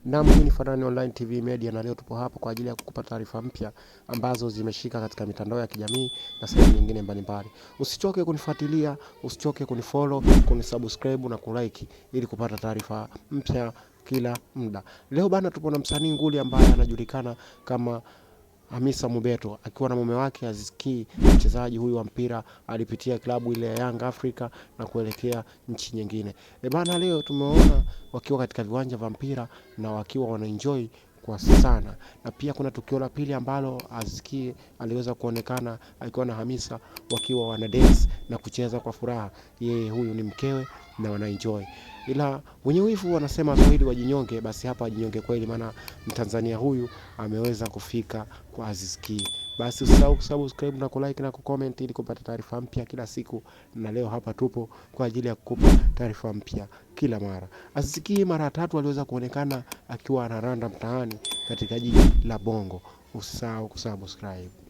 Naam, hii ni Fanani Online TV Media na leo tupo hapa kwa ajili ya kukupa taarifa mpya ambazo zimeshika katika mitandao ya kijamii na sehemu nyingine mbalimbali. Usichoke kunifuatilia, usichoke kunifollow, kunisubscribe na kulike ili kupata taarifa mpya kila muda. Leo bana, tupo na msanii nguli ambaye anajulikana kama Hamisa Mobeto akiwa na mume wake Aziz Ki, mchezaji huyu wa mpira alipitia klabu ile ya Young Africa na kuelekea nchi nyingine. E bana, leo tumeona wakiwa katika viwanja vya mpira na wakiwa wanaenjoy kwa sana, na pia kuna tukio la pili ambalo Aziz Ki aliweza kuonekana akiwa na Hamisa wakiwa wana dance na kucheza kwa furaha. Yeye huyu ni mkewe na wanaenjoy, ila wenye wivu wanasema Waswahili wajinyonge, basi hapa wajinyonge kweli, maana Mtanzania huyu ameweza kufika kwa Aziz Ki. Basi usisahau kusubscribe na kulike na kucomment ili kupata taarifa mpya kila siku, na leo hapa tupo kwa ajili ya kukupa taarifa mpya kila mara. Aziz Ki mara tatu aliweza kuonekana akiwa anaranda mtaani katika jiji la Bongo. Usisahau kusubscribe.